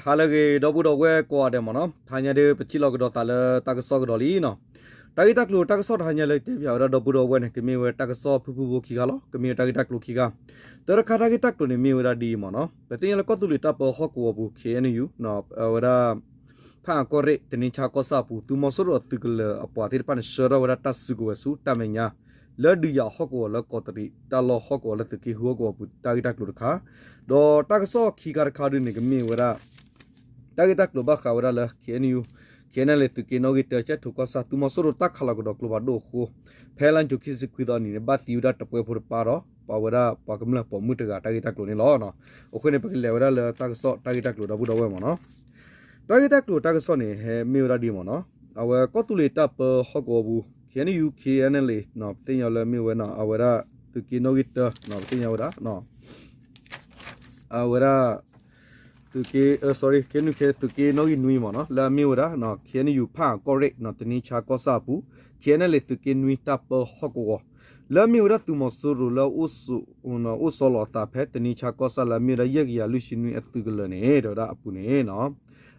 ဟါလၢအဂ့ၤ ဒီပုၢ်ဒီဝဲၢ်ကိးဂၤဒဲးမ့ၢ်နီၤ, တဟါညါဒုး ပထံၣ်လိာ်ကဒီးသးလၢတၢ်ကစီၣ်ကဒီးလံနီၤ. တၢ်ဂ့ၢ်တၢ်ကျိၤတၢ်ကစီၣ်တဟါညါလၢတဲပၠးဝဲဒၣ်ဒီပုၢ်ဒီဝဲၢ်န့ၣ် ကမ့ၢ်ဝဲတၢ်ကစီၣ်ဖုၣ်ဖုၣ်ဖိခံခါလီၤ. ကမ့ၢ်ဝဲတၢ်ဂ့ၢ်တၢ်ကျိၤခံခါ, တၢ်တခါတၢ်ဂ့ၢ်တၢ်ကျိၤန့ၣ်မ့ၢ်ဝဲဒၣ်ဒ်အံၤမ့ၢ်နီၤ, ပသ့ၣ်ညါလၢကီၢ်သူလ့ၤတၢ်ပၢဟီၣ်ကဝီၤပူၤ ခ့ၣ်အဲၣ်ယူၣ် အဝဲဒၣ် ဖၣ်အၣ်ကီၢ်ရ့ၣ် တနံၤဆါကီၢ်ဆၣ်အပူၤ သုးမီၤစိရိၤအသုးကလၢၤအပှၤသ့ၣ်တဖၣ်န့ၣ် ဆှၢထီၣ်ဝဲဒၣ်တၢ်စုကဝဲၤဆူတၢ်မဲာ်ညါ လၢဒုးယၤဟီၣ်ကဝီၤလၢကီးတရံး တၢ်လီၢ်ဟီၣ်ကဝီၤလၢသုးက့ဃုဟီၣ်ကဝီၤပူၤ တၢ်ဂ့ၢ်တၢ်ကျိၤတခါ, ဒီးတၢ်ကစီၣ်ခံခါတခါဒုန့ၣ် ကမ့ၢ်ဝဲဒၣ် တၢ်ဂ့ၢ်တၢ်ကျိၤဘၣ်ဃးဝဲဒၣ်လၢ ခ့ၣ်အဲၣ်ယူၣ် ခ့ၣ်အဲၣ်ယူၣ် သုးက့နီၣ်ဂံၢ်တၢ ကၠဲၣ်ထိၣ်ကီၢ်ဆၣ် သုးမီၤစိရိၤတၢ်ခးလီၤကဒီးကျိဖးဒိၣ်အဃိ ဖဲလါယူၤခံဆံခွံသီအနံၤန့ၣ် ဘၣ်သံဝဲဒၣ်တပှဲဖိတပါဒီး ပှၤဝဲဒၣ်ပှၤကမျၢၢ်ပိာ်မုၣ်တဂၤတၢ်ဂ့ၢ်တၢ်ကျိၤန့ၣ်လီၤ. အဃိန့ၣ် ပကလဲၤဝဲဒၣ်လၢတၢ်ကစီၣ်တၢ်ဂ့ၢ်တၢ်ကျိၤဒီပုၢ်ဒီဝဲၢ်မ့ၢ်နီၤ. တၢ်ဂ့ၢ်တၢ်ကျိၤတၢ်ကစီၣ်န့ၣ် ဟဲမ့ၢ်ဝဲဒၣ်ဒ်အံၤမ့ၢ်နီၤ, အဝဲကီၢ်သူလ့ၤတၢ်ပၢဟီၣ်ကဝီၤပူၤ ခ့ၣ်အဲၣ်ယူၣ် ခ့ၣ်အဲၣ်ယူၣ် ပသ့ၣ်ညါလၢမ့ၢ်ဝဲနီၤ အဝဲဒၣ် သုးက့နီၣ်ဂံၢ်တၢ ပသ့ၣ်ညါဝဲဒၣ် အဝဲဒၣ် သုးက့ sorry ခ့ၣ်အဲၣ်ယူၣ် သုးက့နီၣ်ဂံၢ်နွံမ့ၢ်နီၤ လၢအမ့ၢ်ဝဲဒၣ် ခ့ၣ်အဲၣ်ယူၣ် ဖၣ်အၣ်ကီၢ်ရ့ၣ် တနံၤဆါကီၢ်ဆၣ်အပူၤ ခ့ၣ်အဲၣ်ယူၣ် သုးက့နွံတၢ်ပၢဟီၣ်ကဝီၤ လၢအမ့ၢ်ဝဲဒၣ်သုးမီၤစိရိၤလၢ အိၣ်ဆီလီၤအသးဖဲတနံၤဆါကီၢ်ဆၣ်လၢအမ့ၢ်ဝဲဒၣ် ယဲၢ်ကယၤလွံၢ်ဆံနွံအသုးကလၢၤန့ၣ် တဲဝဲဒၣ်အပူၤန့ၣ်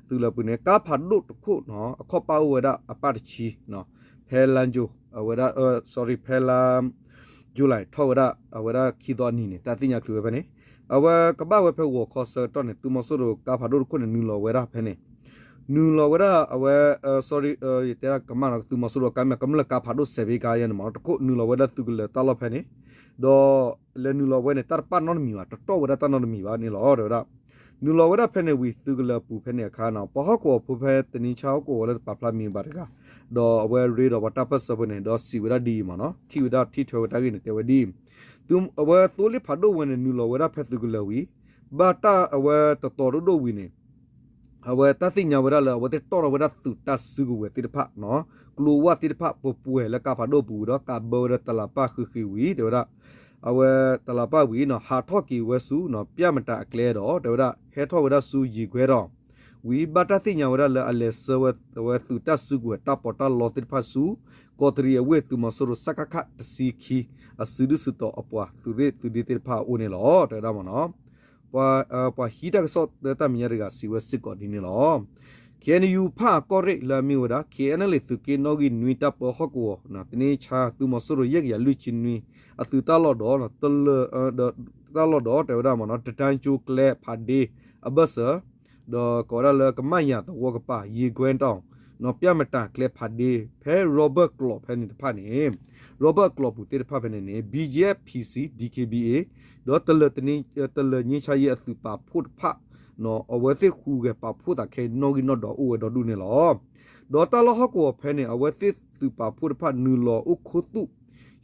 သုးကလၢၤအပူၤန့ၣ် ကါဖးဒိၣ်တခိၣ်နီၤ အခီၣ်ပၣ်အိၣ်ဝဲဒၣ်အပၣ်တဆံ ဖဲလါယူၤ အဝဲဒၣ် sorry ဖဲလါ ယူၤလံ ထီၣ်ဝဲဒၣ် အဝဲဒၣ်ခံသီအနံၤန့ၣ် တၢ်သ့ၣ်ညါချုးဝဲဖဲန့ၣ် အဝဲကဘၣ်ဝဲဖဲဂီၤခီဆၢကတီၢ်န့ၣ် သုးမီၤစိရိၤကါဖးဒိၣ်တခိၣ်န့ၣ် နုာ်လီၤဝဲဒၣ်ဖဲန့ၣ် နုာ်လီၤဝဲဒၣ်အဝဲ sorry ယတဲဒၣ်ကမၣ်နီၤ သုးမီၤစိရိၤကါမ့ၢ်ကမျၢၢ်ကါဖးဒိၣ် စဲးဘ့ကါယဲန့ၣ်မ့ၢ်နီၤ တခိၣ်နုာ်လီၤဝဲဒၣ်သုးကလၢၤတၢ်လီၢ်ဖဲန့ၣ် ဒီးလဲၤနုာ်လီၤဝဲန့ၣ် တၢ်တပၣ်နီတမံၤဘၣ် တတီၢ်ဝဲဒၣ်တၢ်နီတမံၤဘၣ်န့ၣ်လီၤ တဲဝဲဒၣ် နုာ်လီၤဝဲဒၣ်ဖဲန့ၣ်ဝံၤ သုးကလၢၤအပူၤဖဲန့ၣ်အခါနီၤ ပှၤဟီၣ်ကဝီၤဖိဖဲတနံၤဆါဟီၣ်ကဝီၤလၢတပာ်ဖျါမံၤဘၣ်တဂၤ ဒီးအဝဲရ့ဒီးပှၤတၢ်ပၢၢ်ဆၢဖိန့ၣ် ဒီးစံးဝဲဒၣ်ဒ်အံၤမ့ၢ်နီၤ ထံၣ်ဝဲဒၣ်ထံၣ်ထွဲဝဲတၢ်ဂ့ၢ်န့ၣ် တဲဝဲဒ်အံၤ အဝဲသိလ့ၣ်ဖးဒိၣ်ဝဲန့ၣ် နုာ်လီၤဝဲဒၣ်ဖဲသုးကလၢၤဝံၤ ဘၣ်တၢ်အဝဲတတီၤဒိၣ်ဒိၣ်ဝံၤန့ၣ် အဝဲတၢ်သ့ၣ်ညါဝဲဒၣ်လၢ အဝဲသ့ၣ်တီၣ်ထီၣ်ဝဲဒၣ်သုးတၢ်စုကဝဲၤသ့ၣ်တဖၣ် ကျိဝၢ်သ့ၣ်တဖၣ်ပှဲၤပှဲၤလၢကါဖးဒိၣ်အပူၤဝံၤဒီး ကးဘၢဝဲဒၣ်တလးပၢ်ဃံးဃံးဝံၤ တဲဝဲဒၣ် အဝဲတလးပၢ်ဝံၤနီၤ ဟးထီၣ်က့ၤဝဲဆူ ပျၢ်မတၤအကျဲဒီး တဲဝဲဒၣ် ဟဲထီၣ်ဝဲဒၣ်ဆူယံၤကွဲဒီး ဝံၤဘၣ်တၢ်သ့ၣ်ညါဝဲဒၣ်လၢအလဲၤဆှၢဝဲ အဝဲသုးတၢ်စုကဝဲၤတၢ်ပီးတၢ်လီသ့ၣ်တဖၣ်ဆူ ကီးတရံးအဝ့ၢ်သုးမီၤစိရိၤ စကခ တဆံခံ အစုဒုၣ်စုတီၤအပှၤသုးရ့ၣ်သုးဒ့သ့ၣ်တဖၣ်အအိၣ်န့ၣ်လီၤ တဲဝဲဒၣ်မ့ၢ်နီၤ ပှၤဟံးတၢ်ကစီၣ်လၢတၢ်မဲာ်ညါတဂၤစံးဝဲစ့ၢ်ကီးဒ်န့ၣ်လီၤ. ခ့ၣ်အဲၣ်ယူၣ် ဖၣ်အၣ်ကီၢ်ရ့ၣ်လၢအမ့ၢ်ဝဲဒၣ် ခ့ၣ်အဲၣ်ယူၣ် သုးက့နီၣ်ဂံၢ်နွံတၢ်ပၢဟီၣ်ကဝီၤ တနံၤဆါသုးမီၤစိရိၤယဲၢ်ကယၤလွံၢ်ဆံနွံ အသုးတၢ်လီၢ်ဒီး တၢ်လီၢ်ဒီးတဲဝဲဒၣ်မ့ၢ်နီၤ တတၢ်ကၠိကျဲဖးဒ့အဘၢၣ်စၢၤ ဒီးကိးဝဲဒၣ်လၢကမၣ်ယၤသဝီကပၤ ယံၤကွဲတီၤ ပျၢ်မတၤကျဲဖးဒ့ ဖဲရီဘၢၣ်ကျိာ်ဖဲန့ၣ်တဖၣ်န့ၣ် ရီဘၢၣ်ကျိာ်ပူၤသ့ၣ်တဖၣ်ဖဲန့ၣ်န့ၣ် ဘီကၠ့ ဖံစံ ဒံခ့ဘံအ့ ဒီးတလၢာ် တလၢာ်ည့ဆါယဲၢ်အသုးပာ်ဖှိၣ်တဖၣ် အဝဲသ့ၣ်ဟူးဂဲၤပာ်ဖှိၣ်သးခဲအံၤနီၣ်ဂံၢ်နီၣ်ဒွးအိၣ်ဝဲဒီဒူၣ်န့ၣ်လီၤ. ဒီးတၢ်လီၢ်ဟီၣ်ကဝီၤဖဲန့ၣ် အဝဲသ့ၣ်သုးပာ်ဖှိၣ်တဖၣ်နုာ်လီၤအိၣ်ခူသူၣ်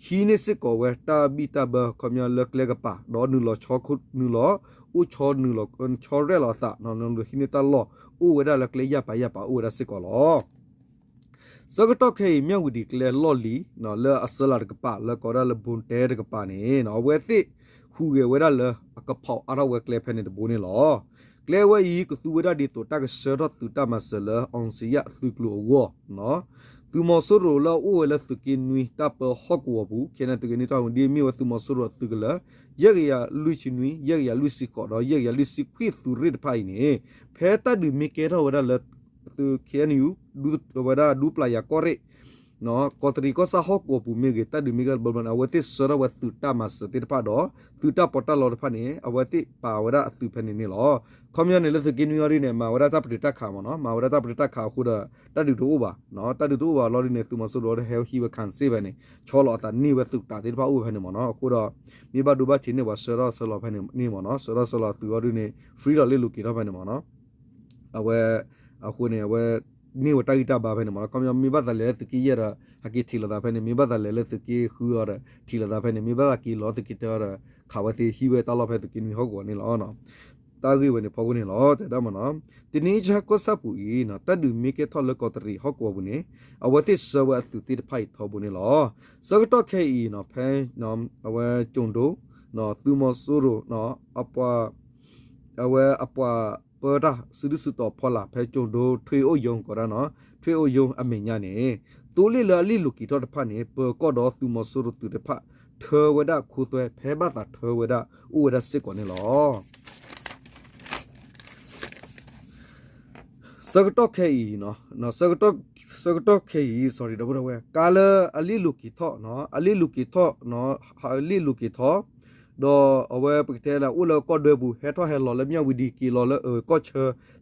ဟံးန့ၢ်စ့ၢ်ကီးဝဲတၢ်ဘံၣ်တၢ်ဘၢခီပညီလၢကျဲကပၤ ဒီးနုာ်လီၤ နုာ်လီၤအိၣ်ဆီ နုာ်လီၤဆီရဲၣ်လီၤအသး နုာ်လီၤဟံးန့ၢ်တၢ်လီၢ် အိၣ်ဝဲဒၣ်လၢကျဲယၢ်ပၤယၢ်ပၤအိၣ်ဝဲဒၣ်စ့ၢ်ကီးလီၤ. ဆၢကတီၢ်ခဲအံၤ မၠၣ်ဝတံၤကျဲလီၢ်လံၤ လၢအစၢလးတကပၤ လၢကိးဝဲဒၣ်လၢဘိတဲတကပၤန့ၣ် အဝဲသ့ၣ်ဟူးဂဲၤဝဲဒၣ်လၢအကဖီးအါထီၣ်ဝဲကျဲဖဲန့ၣ်တဘိန့ၣ်လီၤ. ကျဲဝဲအံၤ ကသူဝဲဒၣ်ဒ်သိးတၢ်ကဆှၢထီၣ်သုးတၢ်မၤစၢၤလၢ အောင်ဇေယျ သုးကျိၤအဂီၢ် သုးမီၤစိရိၤလၢအအိၣ်ဝဲလၢသုးက့နွံတၢ်ပၢဟီၣ်ကဝီၤပူၤ ခ့ၣ်အဲၣ်ယူၣ် သုးက့နွံတၢ်ပၢဟီၣ်ကဝီၤပူၤ ဒ်အမ့ၢ်ဝဲသုးမီၤစိရိၤအသုးကလၢၤ ယဲၢ်ကယၤလွံၢ်ဆံနွံ ယဲၢ်ကယၤလွံၢ်ဆံဃိး ဒီးယဲၢ်ကယၤလွံၢ်ဆံခွံသုးရ့ၣ်တဖၣ်အံၤန့ၣ် ဖဲတၢ်ဒုးမ့ၢ်ကဲထီၣ်ဝဲဒၣ်လၢ သုး ခ့ၣ်အဲၣ်ယူၣ် ဒူဝဲဒၣ်ဒူပျၢ်ယၤကီၢ်ရ့ၣ် ကီးတရံးကီၢ်ဆၣ်ဟီၣ်ကဝီၤပူၤမ့ၢ်ဂ့ၤ တၢ်ဒုးမ့ၢ်ကဲထီၣ်ဘျီဘျီန့ၣ် အဝဲသ့ၣ်ဆှၢထီၣ်ဝဲသုးတၢ်မၤစၢၤသ့ၣ်တဖၣ်ဒီး သုးတၢ်ပီးတၢ်လီသ့ၣ်တဖၣ်န့ၣ် အဝဲသ့ၣ်ပာ်ဝဲဒၣ်အသုးဖဲန့ၣ်န့ၣ်လီၤ. ခီပညီန့ၣ် လၢသုးက့နွံအီၤဒ်န့ၣ် မၤဝဲဒၣ်တၢ်ပတုာ်တၢ်ခးမ့ၢ်နီၤ မၤဝဲဒၣ်တၢ်ပတုာ်တၢ်ခးအဃိဒီး တၢ်ဒုးတအိၣ်ဘၣ် တၢ်ဒုးတအိၣ်ဘၣ်လီၤဒ်န့ၣ် သုးမီၤစိရိၤဒီးဟဲဟံးဝဲခးစ့ၢ်ဖဲန့ၣ် ဆီလီၤအသးန့ၢ်ဝဲသုးတးသ့ၣ်တဖၣ်အိၣ်ဖဲန့ၣ်မ့ၢ်နီၤ အဃိဒီး မ့ၢ်ဘၣ်ဒိဘၣ်ထံးန့ၢ်ပှၤဆှၢထီၣ်ဆှၢလီၤဖဲန့ၣ်မ့ၢ်နီၤ ဆှၢထီၣ်ဆှၢလီၤသုးအီၤဒ်န့ၣ် free လီၤလ့ၣ်လိၤက့ၤထီၣ်ဖဲန့ၣ်မ့ၢ်နီၤ အဝဲ အဃိန့ၣ် အဝဲ န့ၢ်ဝဲတၢ်ဂံၢ်တၢ်ဘါဖဲန့ၣ်မ့ၢ်နီၤ ခီပညီမ့ၢ်ဘၣ်သးလဲၤလၢသုးက့ယဲၢ်ဒီး ဟးက့ၤထံးလိာ်သးဖဲန့ၣ် မ့ၢ်ဘၣ်သးလဲၤလၢသုးက့ဃုအီၤဒီး ထံးလိာ်သးဖဲန့ၣ် မ့ၢ်ဘၣ်သးက့ၤလီၤသုးက့တၢအီၤဒီး ခးဝဲသ့ၣ်ဟံးဝဲတၢ်လီၢ်ဖဲသုးက့နွံဟီၣ်ကဝီၤန့ၣ်လီၤ တၢ်ဂ့ၢ်ဝဲန့ၣ်ဖီခိၣ်န့ၣ်လီၤ တဲဒၣ်မ့ၢ်နီၤ တနံၤအံၤကီၢ်ဆၣ်ပူၤအံၤ တၢ်ဒုးမ့ၢ်ကဲထီၣ်လၢကီးတရံးဟီၣ်ကဝီၤပူၤန့ၣ် အဝဲသ့ၣ်ဆှၢဝဲအသုးသ့ၣ်တဖၣ်အံၤထီဘိန့ၣ်လီၤ ဆၢကတီၢ်ခဲအံၤ ဖဲ အဝဲကၠိၣ်ဒိ သုးမီၤစိရိၤ အပှၤ အဝဲအပှၤပၢတၢ်စုဒုၣ်စုတီၤဖီလာ်ဖဲကၠိၣ်ဒိ ထွေအိၣ်ရုံး ကိးဒၣ်နီၤ ထွေအိၣ်ရုံး အမဲာ်ညါန့ၣ် သိလ့ၣ်လၢအလ့ၣ်လိၤက့ၤထီၣ်တဖၣ်န့ၣ် ပၢၤကီၢ်ဒီးသုးမီၤစိရိၤသုးတဖၣ် ထၢဝဲဒၣ်ခိသွဲ ဖဲဘၣ်သးထၢဝဲဒၣ်အိၣ်ဝဲဒၣ်စ့ၢ်ကီးန့ၣ်လီၤ. ဆၢကတီၢ်ခဲအံၤ, ဆၢကတီၢ်ခဲအံၤ sorry ဒီပုၢ်ဒီဝဲၢ် ကါလၢအလ့ၣ်လိၤက့ၤထီၣ်, အလ့ၣ်လိၤက့ၤထီၣ်, အလ့ၣ်လိၤက့ၤထီၣ်, ဒီးအဝဲပကတဲလၢအိၣ်လၢကီၢ်ဒွဲပူၤ ဟဲထီၣ်ဟဲလီၤလၢမၠၣ်ဝံၤဒံး က့ၤလီၤလၢအကီၢ်ဆ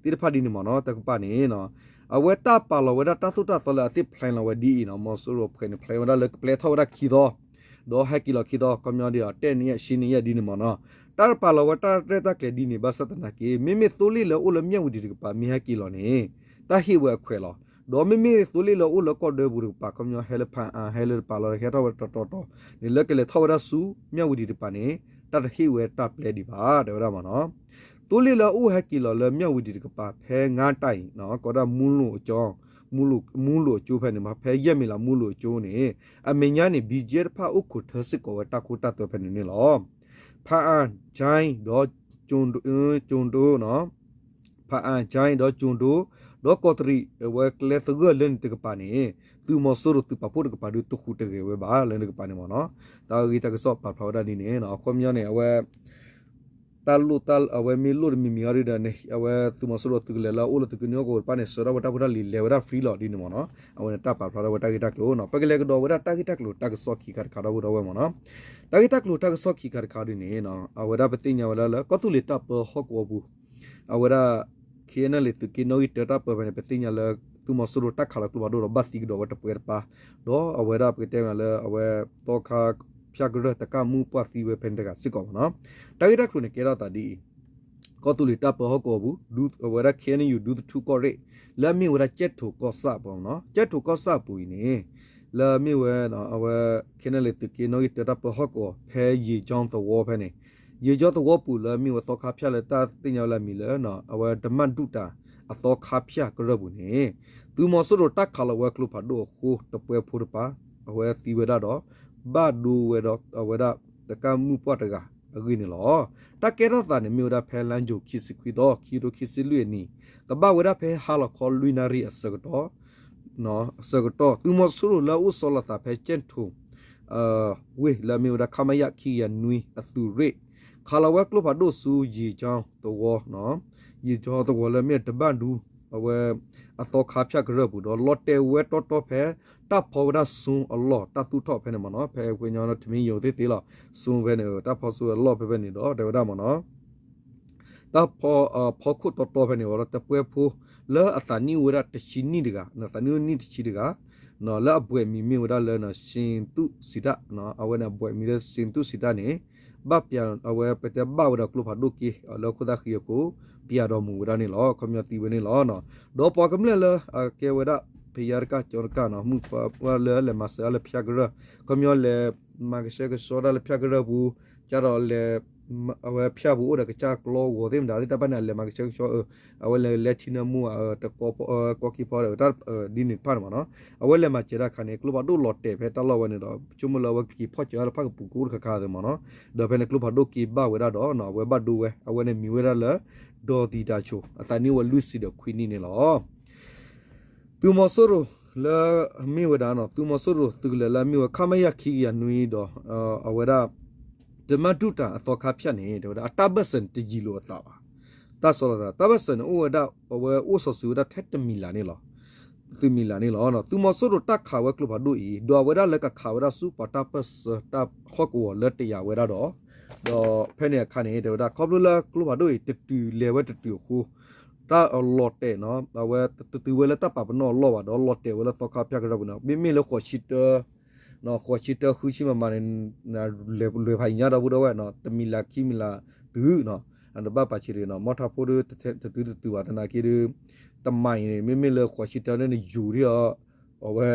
ၢသ့ၣ်တဖၣ်ဒ်န့ၣ်မ့ၢ်နီၤ တကပၤန့ၣ် အဝဲတၢ်ပာ်လီၤဝဲဒၣ်တၢ်သိၣ်တၢ်သီလၢအသ့ၣ် plan လီၤဝဲဒ်အံၤနီၤ မီၤစိရိၤ plan န့ၣ် plan ဝဲဒၣ်လၢကပျဲထီၣ်ဝဲဒၣ်ခံသီ ဒီးဟဲက့ၤလီၤခံသီ ခီပညီဒ်အီၤ တဲနံၣ်ယဲၢ် ဆံနံၣ်ယဲၢ်ဒ်န့ၣ်မ့ၢ်နီၤ တၢ်ပာ်လီၤဝဲတၢ်ရဲၣ်တၢ်ကျဲၤဒ်န့ၣ် ဘၣ်ဆၣ်သနာ်က့ မ့မ့ၢ်သိလ့ၣ်လၢအိၣ်လၢမၠၣ်ဝံၤဒံးတကပၤ မ့ၢ်ဟဲက့ၤလီၤန့ၣ် တၢ်ဟ့ၣ်ဝဲအခွဲးလီၤ. ဒီးမ့မ့ၢ်သိလ့ၣ်လၢအိၣ်လၢကီၢ်ဒွဲပူၤတကပၤ ခီပညီဟဲလၢဖၣ်အါ ဟဲလၢတပာ်လီၤ ဟဲထီၣ်ဝဲတတီၤတီၤန့ၣ် လၢကလဲၤထီၣ်ဝဲဒၣ်ဆူမၠၣ်ဝံၤဒံးတကပၤန့ၣ် တၢ်တဟ့ၣ်ဝဲတၢ်ပျဲဒံးဘၣ် တဲဝဲဒၣ်မ့ၢ်နီၤ သိလ့ၣ်လၢအအိၣ်ဟဲက့ၤလီၤလၢမၠၣ်ဝံၤဒံးတကပၤ ဖဲငါးတိုင် ကိးဒၣ် မူးလိာ်အကၠိဖဲန့ၣ် ဖဲယဲၢ်မံၤလးမူးလိာ်အကၠိန့ၣ် အမဲာ်ညါန့ၣ် ဘီကၠ့တဖၣ်အိၣ်ခိးထၢစ့ၢ်ကီးဝဲတၢ်ခိတၢ်သွဲဖဲန့ၣ်န့ၣ်လီၤ. ဖၣ်အါ ကၠဲဒီး ကၠိဒိ ဖၣ်အါ ကၠဲဒီး ကၠိဒိ ဒီးကီးတရံး အဝဲကျဲသဂၢၢ်လၢန့ၣ်တကပၤန့ၣ် သုးမီၤစိရိၤသုးပာ်ဖှိၣ်တကပၤဒုးတဃူးတဂဲၤဝဲဘၣ်လၢန့ၣ်တကပၤန့ၣ်မ့ၢ်နီၤ တၢ်ဂ့ၢ်တၢ်ကစီၣ်ပာ်ဖျါဝဲဒၣ်ဒ်န့ၣ် အခီပညီန့ၣ် အဝဲ တၢ်လိၣ်တၢ် အဝဲမ့ၢ်လိၣ်တမံၤမံၤအီၤဒ်ဒီး အဝဲသုးမီၤစိရိၤသုးကလၢၤလၢအအိၣ်လၢသုးက့နွံအကီၢ်ပၤန့ၣ် ဆှၢထီၣ်ဝဲတၢ်ဖိတၢ်လံၤလဲၤဝဲဒၣ် free လီၤဒ်န့ၣ်မ့ၢ်နီၤ အဝဲန့ၣ်တၢ်ပာ်ဖျါထီၣ်ဝဲတၢ်ဂ့ၢ်တၢ်ကျိၤနီၤ ပကလဲၤကဒီးဝဲဒၣ်တၢ်ဂ့ၢ်တၢ်ကျိၤတၢ်ကစီၣ်ခံခါတခါဒီပုၢ်ဒီဝဲၢ်မ့ၢ်နီၤ တၢ်ဂ့ၢ်တၢ်ကျိၤတၢ်ကစီၣ်ခံခါတခါဒ်န့ၣ် အဝဲဒၣ်ပသ့ၣ်ညါဝဲဒၣ်လၢ ကီၢ်သူလ့ၤတၢ်ပၢဟီၣ်ကဝီၤပူၤ အဝဲဒၣ် ခ့ၣ်အဲၣ်နဲၣ်လ့ၣ် သုးက့နီၣ်ဂံၢ်တၢတၢ်ပၢဖဲန့ၣ် ပသ့ၣ်ညါလၢ သုးမီၤစိရိၤတၢ်ခးလီၤကျိဖးဒိၣ်ဒီးဘၣ်သံကဒီးဝဲတပှဲၤတပၤ ဒီးအဝဲဒၣ်ပကတဲမ့ၢ်လၢအဝဲ သီခါဖၠၣ်ကရၢၢ်တကၣ်မုၢ်ပှၢ်သံဝဲဖဲန့ၣ်တဂၤစ့ၢ်ကီးမ့ၢ်နီၤ တၢ်ဂ့ၢ်တၢ်ကျိၤန့ၣ်ကဲထီၣ်သးဒ်အံၤ ကီၢ်သူလ့ၤတၢ်ပၢဟီၣ်ကဝီၤပူၤ အဝဲဒၣ် ခ့ၣ်အဲၣ်ယူၣ် ဒူသထူကီၢ်ရ့ၣ် လၢအမ့ၢ်ဝဲဒၣ်ကၠဲၣ်ထိၣ်ကီၢ်ဆၣ်အပူၤမ့ၢ်နီၤ ကၠဲၣ်ထိၣ်ကီၢ်ဆၣ်အပူၤအံၤန့ၣ် လၢအမ့ၢ်ဝဲ အဝဲ ခ့ၣ်အဲၣ်နဲၣ်လ့ၣ် သုးက့နီၣ်ဂံၢ်တၢတၢ်ပၢဟီၣ်ကဝီၤ ဖဲယ့ၤကၠီသဝီဖဲန့ၣ် ယ့ၤကၠီသဝီပူၤလၢအမ့ၢ်ဝဲသီခါဖၠၣ်လၢတၢ်သ့ၣ်ညါဝဲလၢအမံၤလၢ အဝဲဓမ္မဒုတ္တအသီခါဖၠၣ်ကရၢၢ်ပူၤန့ၣ် သုးမီၤစိရိၤတၢ်ခးလီၤဝဲကျိဖးဒိၣ်အဃိ တပှဲၤဖိတပၤ အဝဲသံဝဲဒၣ်ဒီး ဘၣ်ဒိဝဲဒီးအဝဲဒၣ် တကၣ်မုၢ်ပှၢ်တဂၤအဂ့ၢ်န့ၣ်လီၤ. တၢ်ကဲထီၣ်သးန့ၣ်မ့ၢ်ဝဲဒၣ်ဖဲလါယူၤခံဆံခွံသီ ခံကထိခံဆံလွံၢ်အနံၣ် ကဘၣ်ဝဲဒၣ်ဖဲဟါလီၤခီလွံၢ်နၣ်ရံၣ်အဆၢကတီၢ် ဆၢကတီၢ် သုးမီၤစိရိၤလၢအအိၣ်ဆီလီၤသးဖဲကၠဲၣ်ထိၣ် ဝ့ၢ်လၢအမ့ၢ်ဝဲဒၣ် ခမရ ခံကယၤနွံ အသုးရ့ၣ် ခးလီၤဝဲကျိဖးဒိၣ်ဆူယ့ၤကၠီသဝီ ယ့ၤကၠီသဝီလၢအမ့ၢ်တဘၣ်ဒူ အဝဲ အသီခါဖၠၣ်ကရၢၢ်ပူၤဒီး လီၤတဲာ်ဝဲတီတီဖဲ တၢ်ဖီဝဲဒၣ်ဆူအလီၢ် တၢ်သူၣ်ထီၣ်ဖဲန့ၣ်မ့ၢ်နီၤ ဖဲပှၤကညီထမင်းရုံသ့ၣ်သ့ၣ်လီၤ ဆူဖဲန့ၣ် တၢ်ဖီဆူအလီၢ်ဖဲဖဲန့ၣ်ဒီး တဲဝဲဒၣ်မ့ၢ်နီၤ တၢ်ဖီ ဖီခိၣ်တီတီဖဲန့ၣ်ဝဲဒီး တပှဲၤဖိ လၢအသးနံၣ်အိၣ်ဝဲဒၣ်တဆံနံၣ်တဂၤ သးနံၣ်အိၣ်နံၣ်တဆံတဂၤ လၢအဘှဲးမံၤမ့ၢ်ဝဲဒၣ်လၢ စ့သူၣ်စံးတၢ် အဝဲန့ၣ်အဘှဲးမံၤလၢစ့သူၣ်စံးတၢ်န့ၣ် ဘၣ်ပျး အဝဲပတဲဘၣ်ဝဲဒီးကျိဖးဒိၣ်က့ လၢခိၣ်သၣ်ဃံအဃိ ပျးဒီးမူၤဝဲဒၣ်န့ၣ်လီၤ. ခီပညီသံဝဲန့ၣ်လီၤ. ဒီးပှၤကမျၢၢ်လၢအကဲဝဲဒၣ် ဖယါတကၣ်ကၠီတကၣ်နီၤ မုၣ်ပှၢ်လၢလဲၤမၤစၢၤလၢဖၠၣ်ကရၢၢ် ခီပညီလဲၤမၤကဆှဲကဆှီတၢ်လၢဖၠၣ်ကရၢၢ်ပူၤ ကဒီးလဲၤ အဝဲဖၠၣ်ပူၤအိၣ်ဒီးကစၢ်ကျီဂီၤသ့ၣ်မတၤသ့ၣ်တဖၣ်န့ၣ် အလဲၤမၤကဆှဲကဆှီ အဝဲလဲၤလဲၤထံနၢမူ တကီ ကီခံဖီဒီး ဒ်န့ၣ်တဖၣ်န့ၣ်မ့ၢ်နီၤ အဝဲလဲၤမၤစၢၤတၢ်ခါန့ၣ် ကျိဖးဒိၣ်လီၤတဲာ်ဖဲတၢ်လီၢ်ဝဲန့ၣ်ဒီး ဆိကမိၣ်လၢအဝဲကက့ၤဖီၣ်စၢၤတၢ်လၢဖၣ်ကပူၤကအိၣ်တခါခါသ့မ့ၢ်နီၤ ဒီးဖဲန့ၣ်ကျိဖးဒိၣ်က့ဘၣ်ဝဲဒၣ်ဒီး အဝဲဘၣ်ဒိဝဲ အဝဲန့ၣ်မံၤဝဲဒၣ်လၢ ဒီးသံတၢ်ဆိ အသးနံၣ်ဝဲလွံၢ်ဆံဒီးခွံနံၣ်န့ၣ်လီၤ. သုးမီၤစိရိၤလၢအမ့ၢ်ဝဲဒၣ် သုးမီၤစိရိၤသုးကလၢၤလၢအမ့ၢ်ဝဲ ခမရ ခံကယၤနွံဒီး အဝဲဒၣ် တမၣ်ဒုၣ်တၢ်အသီခါဖၠၣ်န့ၣ် တဲဝဲဒၣ် အတၢ်ဘၢၣ်စၢၤန့ၣ်တယံာ်လိာ်အသးဘၣ်. တၢ်ဆီလီၤသး တၢ်ဘၢၣ်စၢၤန့ၣ်အိၣ်ဝဲဒၣ် အဝဲအိၣ်စီၤစုၤဝဲဒၣ်ထဲတမံၤလၢ်န့ၣ်လီၤ. တမံၤလၢ်န့ၣ်လီၤ. သုးမီၤစိရိၤတၢ်ခးဝဲကျိဖးဒိၣ်အံၤ ဒီးအဝဲဒၣ်လၢကခးဝဲဒၣ်ဆူပှၤတၢ်ပၢၢ်ဆၢတၢ်ဟီၣ်ကဝီၤလၢတယာ်ဝဲဒၣ်ဒီး ဒီးဖဲန့ၣ်အခါန့ၣ် တဲဝဲဒၣ် ခီဖျိလၢကျိဖးဒိၣ်အံၤ တတုၤလဲၤဝဲတတုၤအဃိ တၢ်လီၤတဲာ်နီၤ အဝဲတတုၤဝဲလၢတၢ်ပာ်ပနီၣ်အလီၢ်ဘၣ်ဒီး လီၤတဲာ်ဝဲလၢသီခါဖၠၣ်ကရၢၢ်ပူၤန့ၣ် မ့မ့ၢ်လၢဃိးဆံတၢ ဃိးဆံတၢဃုဆံမးမးန့ၣ် လဲၤဖးယံၤညါဒီပုၢ်ဒီဝဲၢ်နီၤ တမံၤလၢ်ခံမံၤလၢ်တုၤနီၤ အတဘၣ်ပာ်ဆံးတဂ့ၤနီၤ မီၢ်ထးဖိဒီးတတုၤတတုၤဘၣ်သနာ်က့ဒီး တမံၤန့ၣ် မ့မ့ၢ်လၢဃိးဆံတၢန့ၣ်ယူၤဒီး အဝဲ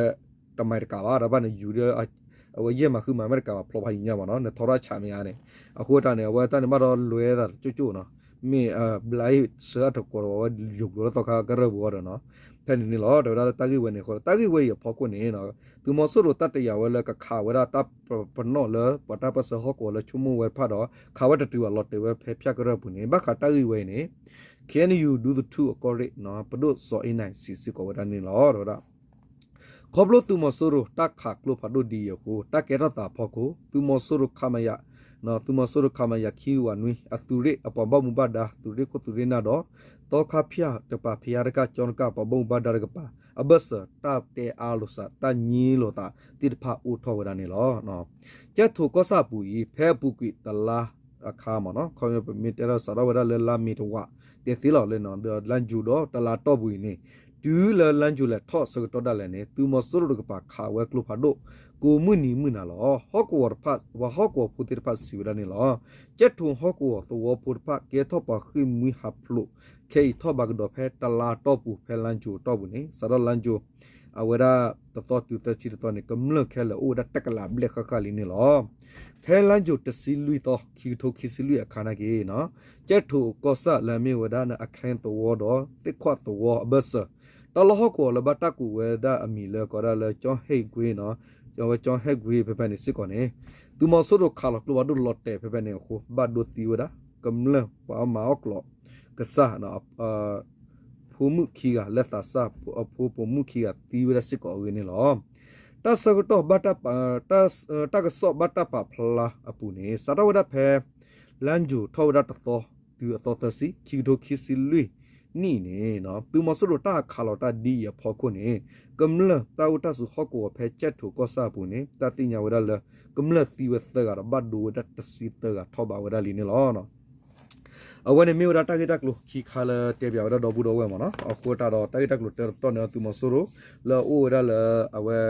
တမံၤတကးဘၣ် တဘၣ်န့ၣ်ယူၤဒီး အဝဲယဲၢ်မးဃုမးမ့ၢ်တကးဘၣ် ဖျိဖးယံၤညါဘၣ်နီၤ နထီထီၣ်ဆးမ့ၢ်ဧါန့ၣ် အဃိတၢ်န့ၣ် အဝဲတၢ်န့ၣ်ဘၣ်ဒီးလွဲသးကၠိကၠိနီၤ မ့ၢ်ဘျါအံၤဆၢအါတကိးဒီး အဝဲယူၤကျိၤလၢသီခါကရၢၢ်ပူၤအီၤဒီးနီၤ ဖဲန့ၣ်န့ၣ်လီၤ တဲဝဲဒၣ်လၢတၢ်ဂ့ၢ်ဝဲန့ၣ်အဃိ တၢ်ဂ့ၢ်ဝဲအံၤအဖီခိၣ်န့ၣ် သုးမီၤစိရိၤတၢ်တယာ်ဝဲလၢကခးဝဲဒၣ်တၢ်ပနီၣ်လၢပှၤတၢ်ပၢၢ်ဆၢဟီၣ်ကဝီၤလၢဆိကမိၣ်ဝဲတဖၣ်ဒီး ခးဝဲတတုၤဘၣ်လီၤတဲာ်ဝဲဖဲဖၠၣ်ကရၢၢ်ပူၤန့ၣ် ဘၣ်ဃးတၢ်ဂ့ၢ်ဝဲအံၤန့ၣ် ခ့ၣ်အဲၣ်ယူၣ် ဒူသထူအကီၢ်ရ့ၣ် ပဒိၣ်စီၤအ့နၢ် စံးစ့ၢ်ကီးဝဲဒၣ်န့ၣ်လီၤ တဲဝဲဒၣ် ခီဖျိသုးမီၤစိရိၤတၢ်ခးကျိဖးဒိၣ်ဒ်အံၤအဃိ တၢ်ကဲထီၣ်သးအဖီခိၣ် သုးမီၤစိရိၤ ခမရ သုးမီၤစိရိၤခမရ ခံဝးနွံ အသုးရ့ၣ်အပှၤဘၣ်မူဘၣ်ဒါ သုးရ့ၣ်ခိၣ်သုးရ့ၣ်နၢ်ဒီး သီခါဖၠၣ်တကပၤ ဖယါတကၣ်ကၠီတကၣ် ပှၤဘၣ်မူဘၣ်ဒါတကပၤ အဘၢၣ်စၢၤ တၢ်တဲအါလိာ်သး တၢ်ညံလိာ်သးသ့ၣ်တဖၣ်အိၣ်ထီၣ်ဝဲဒၣ်န့ၣ်လီၤ. ကၠဲၣ်ထိၣ်ကီၢ်ဆၣ်အပူၤအံၤ ဖဲအပူၤကွံာ်တလါအခါမ့ၢ်နီၤ ခီပမ့ၢ်တဲဒီးစးထီၣ်ဝဲဒၣ်လၢလါမ့ၤတဝး တဲသ့လီၤလၢ ဒီးလါယူၤဒီးတလါတီၢ်ပူၤအံၤန့ၣ် တုၤလၢလါယူၤလဲၤထီၣ်ဆၢကတီၢ်ဒၣ်လဲာ်န့ၣ် သုးမီၤစိရိၤတကပၤခးဝဲကျိဖးဒိၣ် ကိးမုၢ်နံၤမုၢ်နၤလီၤ. ဟီၣ်ကဝီၤတဖၣ် ပှၤဟီၣ်ကဝီၤဖိသ့ၣ်တဖၣ်စံးဝဲဒၣ်န့ၣ်လီၤ. ကၠဲၣ်ထိၣ်ဟီၣ်ကဝီၤသဝီဖိတဖၣ် ကဲထီၣ်ပှၤဃ့ၢ်မှံဟးဖျိး ခဲအံၤထီၣ်ဘးကဒီးဖဲတလါတီၢ်ပူၤ ဖဲလါယူၤအတီၢ်ပူၤန့ၣ် စးထီၣ်လါယူၤ အဝဲဒၣ်တသီတုၤသၢဆံတသီန့ၣ် ကမျၢၢ်ခဲလၢာ်အိၣ်ဝဲဒၣ်တကလးဘျဲၣ်ဃၣ်ဃၣ်လံန့ၣ်လီၤ. ဖဲလါယူၤတဆံလွံၢ်သီ ခံကထိခံဆံလွံၢ်အခါနာ်က့ၤ ကၠဲၣ်ထိၣ်ကီၢ်ဆၣ်လၢအမ့ၢ်ဝဲဒၣ်အခဲသဝီဒီးသ့ၣ်ခွးသဝီအဘၢၣ်စၢၤ တၢ်လီၢ်ဟီၣ်ကဝီၤလၢဘၣ်တၢ်ကိးဝဲဒၣ်အမံၤလၢကိးဝဲဒၣ်လၢကၠီဟဲၣ်ကွ့နီၤ အဝဲကၠီဟဲၣ်ကွ့ဖဲဖဲန့ၣ်စ့ၢ်ကီးန့ၣ် သုးမီၤစိရိၤခးလီၤကျိဖးဒိၣ်လီၤတဲာ်ဖဲဖဲန့ၣ်အဃိ ဘၣ်ဒိသံဝဲဒၣ် ကမျၢၢ်ပှၤမၤအီၣ်ကျိးကစၢ် ဖိမုၣ်ခံဂၤ လၢသးစၢ်အဖိပိာ်မုၣ်ခံဂၤ သံဝဲဒၣ်စ့ၢ်ကီးအဂ့ၢ်န့ၣ်လီၤ. တၢ်ဆၢကတီၢ်ဘၣ်တၢ်ပာ် တၢ် တၢ်ကစီၣ်ဘၣ်တၢ်ပာ်ဖျါအပူၤန့ၣ် စးထီၣ်ဝဲဒၣ်ဖဲ လါယူၤထီၣ်ဝဲဒၣ်တသီ တုၤအသီသၢဆံ ခံကထိခံဆံလွံၢ်နံၣ်အံၤန့ၣ် သုးမီၤစိရိၤတၢ်ခးလီၤတၢ်ဒ်အံၤအဖီခိၣ်န့ၣ် ကမျၢၢ်တၢ်အိၣ်တၢ်ဆိးဟီၣ်ကဝီၤဖဲကၠဲၣ်ထိၣ်ကီၢ်ဆၣ်အပူၤန့ၣ် တၢ်သ့ၣ်ညါဝဲဒၣ်လၢ ကမျၢၢ်သံဝဲသၢဂၤဒီး ဘၣ်ဒိဝဲဒၣ်တဆံသၢဂၤထီၣ်ဘးဝဲဒၣ်လံန့ၣ်လီၤ. အဝဲန့ၣ်မ့ၢ်ဝဲဒၣ်တၢ်ဂ့ၢ်တၢ်ကျိၤခံခါလၢတဲပၠးဝဲဒၣ်ဒီပုၢ်ဒီဝဲၢ်မ့ၢ်နီၤ အဃိသတးဒီးတၢ်ဂ့ၢ်တၢ်ကျိၤတၢတပတီၢ်န့ၣ် သုးမီၤစိရိၤ လၢအအိၣ်ဝဲဒၣ်လၢအဝဲ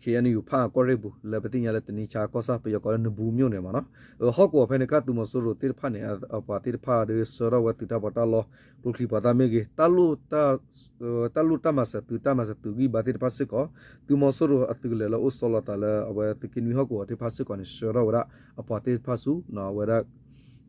ခ့ၣ်အဲၣ်ယူၣ် ဖၣ်အကီၢ်ရ့ၣ်ပူၤ လၢပသ့ၣ်ညါလၢတနံၤဆါကီၢ်ဆၣ် ပယီၤကိးလၢနဘူးမၠိၣ်န့ၣ်မ့ၢ်နီၤ ဟီၣ်ကဝီၤဖဲန့ၣ် ကၢ်သုးမီၤစိရိၤသ့ၣ်တဖၣ်န့ၣ် အပှၤသ့ၣ်တဖၣ်ဒီးဆှၢထီၣ်ဝဲသုးတၢ်ပီးတၢ်လီ ကျိချံမျိာ်သၣ်မ့ၢ်ဂ့ၤ တၢ်လိၣ်တၢ်မၤစၢၤသုး တၢ်မၤစၢၤသုးဂံၢ်ဘါသ့ၣ်တဖၣ်စ့ၢ်ကီး သုးမီၤစိရိၤအသုးကလၢၤလၢအိၣ်ဆီလီၤသးလၢအဝဲသုးက့နွံဟီၣ်ကဝီၤသ့ၣ်တဖၣ်စ့ၢ်ကီးန့ၣ် ဆှၢထီၣ်ဝဲဒၣ်အပှၤသ့ၣ်တဖၣ်ဆူ အဝဲဒၣ်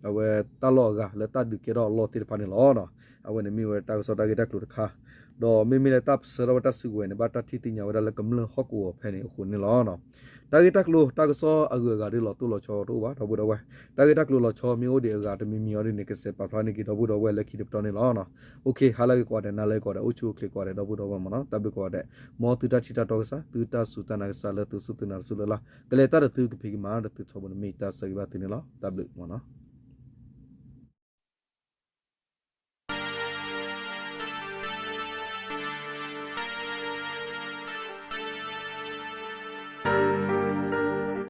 အဝဲတၢ်လီၢ်အဂၤလၢတၢ်ဒုးကဲထီၣ်အလီၢ်သ့ၣ်တဖၣ်န့ၣ်လီၤ. အဝဲန့ၣ်မ့ၢ်ဝဲတၢ်ကစီၣ်တၢ်ဂ့ၢ်တၢ်ကျိၤတခါ ဒီးမ့မ့ၢ်လၢတၢ်ဆှၢထီၣ်ဝဲတၢ်စုကဝဲၤန့ၣ် ဘၣ်တၢ်ထံၣ်သ့ၣ်ညါဝဲဒၣ်လၢကမျၢၢ်ဟီၣ်ကဝီၤဖဲန့ၣ်အဃိန့ၣ်လီၤ. တၢ်ဂ့ၢ်တၢ်ကျိၤတၢ်ကစီၣ်အဂုၤအဂၤဒ်လီၤတိၢ်လီၤဆီတအိၣ်ဘၣ် ဒီပုၢ်ဒီဝဲၢ် တၢ်ဂ့ၢ်တၢ်ကျိၤလီၤဆီမ့ၢ်အိၣ်ဒံးအဂၤတမံၤမံၤအီၤဒ်န့ၣ် ကစဲးပာ်ဖျါန့ၢ်က့ၤဒီပုၢ်ဒီဝဲၢ်လၢခံတပတီၢ်န့ၣ်လီၤ. အိၣ်ခ့ ဟါလၢအဂ့ၤကိးဂၤဒဲး နၤလၢအဂ့ၤကိးဂၤဒဲး အိၣ်ဆူၣ်အိၣ်ချ့ကိးဂၤဒဲး ဒီပုၢ်ဒီဝဲၢ်မ့ၢ်နီၤ တၢ်ဘျုးကိးဂၤဒဲး မ်သုတၢ်ထံၣ်တၢ်တီကစၢ် သုတၢ်စူၢ်တၢ်နာ်ကစၢ်လၢသုစူၢ်သုနာ်တစူၢ်လၢ်လၢ် ကလဲၤတၢ်ဒီးသုကဖံးကမၤဒီးသုထီဘိန့ၣ် မ့ၢ်တၢ်ဆၢဂ့ၤဘၣ်သုန့ၣ်လီၤ. တၢ်ဘျုးမ့ၢ်နီၤ.